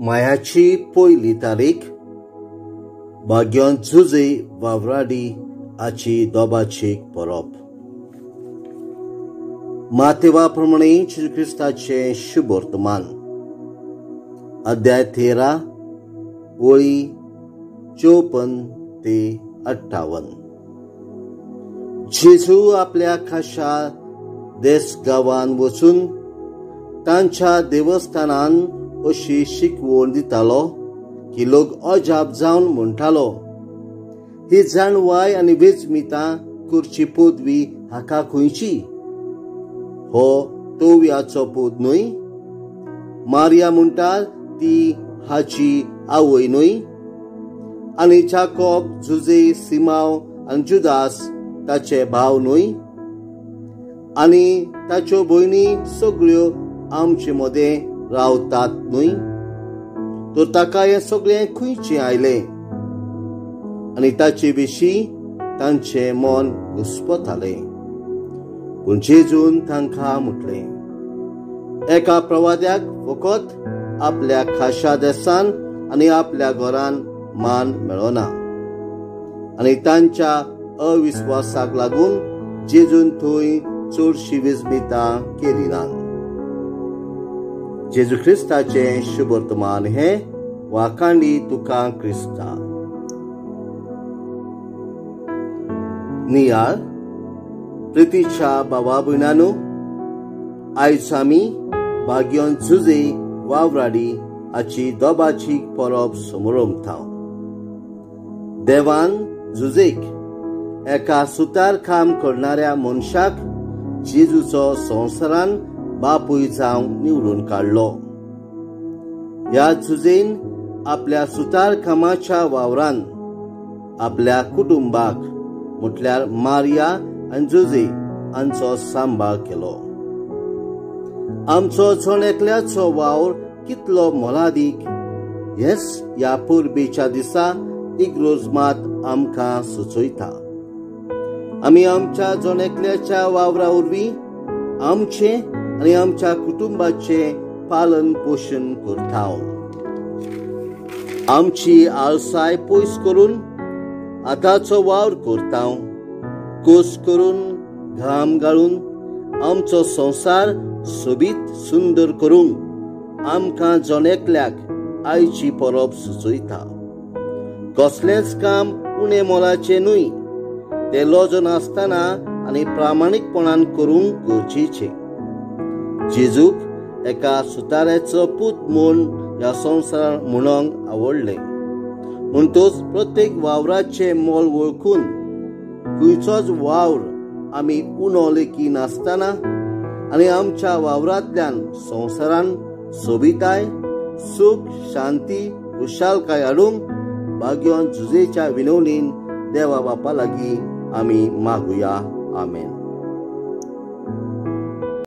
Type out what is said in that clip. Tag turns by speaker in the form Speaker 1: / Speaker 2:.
Speaker 1: मायाची पयली तारीख भाग्योन जुजे वावराडी आची दोबाची परब. मातेवा प्रमाणे जेजू क्रिस्ताचें शुभवर्तमान अध्याय 13 ओळी 54 ते 58. जेजू आपल्या खाशा देस गांवान वचून तांच्या देवस्थानान अशी शिकवण दितालो की लोक अजाप जावन म्हणटालो, ही जाणवाय आनी वेजमितां करची पदवी हाका खंयची? हो तोव्याचो पूत न्हय? मारिया म्हणटा ती हाची आवय न्हय? आनी जाकोब, जुजे, सिमाव आनी जुदास ताचे भाव न्हय? आनी ताच्यो भयणी सगळ्यो आमचे मदें रावतात न्हय? तर ताका हें सगळें खंयचें आयलें? आनी ताचे विशीं तांचें मन घुस्पतालें. पूण जेजून तांकां म्हटलें, एका प्रवाद्याक फकत आपल्या खाशा देसान आनी आपल्या घरान मान मेळना. आनी तांच्या अविस्वासाक लागून जेजून थंय चडशी विस्मितां केली ना. जेजू क्रिस्ताचें शुभवर्तमान हें वाखांडी तुका क्रिस्ता. नियाळ प्रितीच्या बाबा भयणानो, आयज आमी भाग्योन जुजे वावराडी हाची दोबाची परब समरमता. देवान जुजेक एका सुतार काम करणाऱ्या मनशाक जेजूचो संवसारान बापूय जावंक निवडून काडलो. ह्या जुजेन आपल्या सुतार कामाच्या वावरान आपल्या कुटुंबाक म्हटल्यार मारिया आनी जुजे हांचो सांबाळ केलो. आमचो जण एकल्याचो वावर कितलो मोलादीक हेच ह्या परबेच्या दिसा इग्रोज मात आमकां सुचयता. आमी आमच्या जण एकल्याच्या वावरा वरवीं आमचें आनी आमच्या कुटुंबाचें पालन पोशण करता. आमची आळसाय पयस करून हाताचो वावर करता. कोस करून घाम घालून आमचो संवसार सोबीत सुंदर करूंक आमकां जण एकल्याक आयची परब सुचयता. कसलेंच काम उणें मोलाचें न्हय, तें लजन आसतना आनी प्रामाणीकपणान करूंक गरजेचें. जेजूक एका सुताऱ्याचो पूत म्हूण ह्या संवसारान म्हणूंक आवडलें. म्हणटच प्रत्येक वावराचें मोल वळखून खंयचोच वावर आमी उणो लेखी नासतना आनी आमच्या वावरांतल्यान संवसारान सोबिताय, सूख, शांती, खुशालकाय हाडूंक भाग्योन जुजेच्या विनवणीन देवा बापा लागीं आमी मागुया. आमेन.